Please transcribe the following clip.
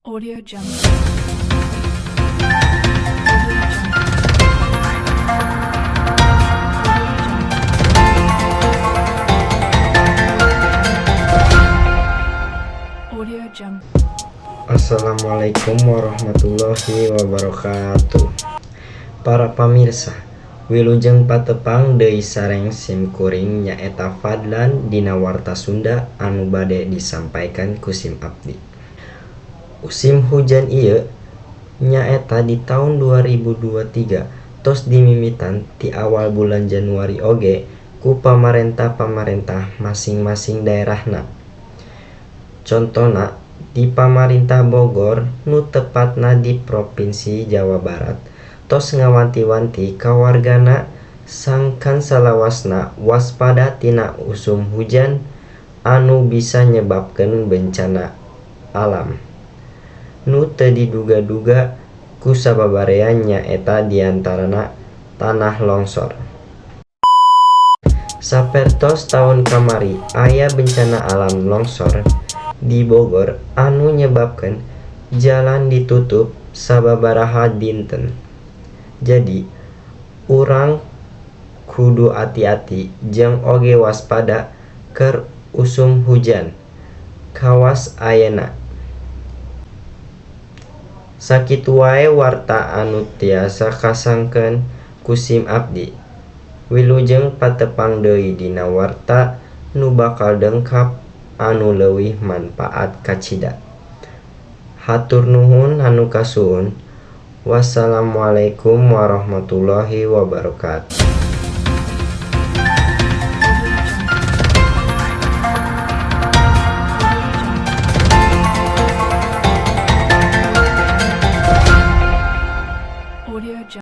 Audio Jungle. Audio Jungle. Audio Jungle. Audio Jungle. Assalamualaikum warahmatullahi wabarakatuh. Para pamirsa, wilujeng patepang deui sareng sim kuring nyaeta Fadlan dina Warta Sunda anu bade disampaikan ku sim abdi. Musim hujan ieu nyaeta di taun 2023 tos dimimitan ti awal bulan Januari oge ku pamarentah-pamarentah masing-masing daerahna. Contona di pamarentah Bogor, nu tepatna di Propinsi Jawa Barat, tos ngawanti-wanti ka wargana sangkan salawasna waspada tina usum hujan anu bisa nyebabkeun bencana alam nu teu diduga-duga ku sababarea, nyaeta diantarana tanah longsor. Sapertos taun kamari aya bencana alam longsor di Bogor anu nyebabkeun jalan ditutup sababaraha dinten. Jadi urang kudu ati-ati jeung oge waspada keur usum hujan kawas ayeuna. Sakitu wae warta anu tiasa kasangkeun ku sim abdi. Wilujeng patepang deui dina warta nu bakal dongkap anu leuwih manfaat kacida. Hatur nuhun anu kasuhun. Wassalamualaikum warahmatullahi wabarakatuh. Audio Jungle. Audio Jungle. Audio Jungle.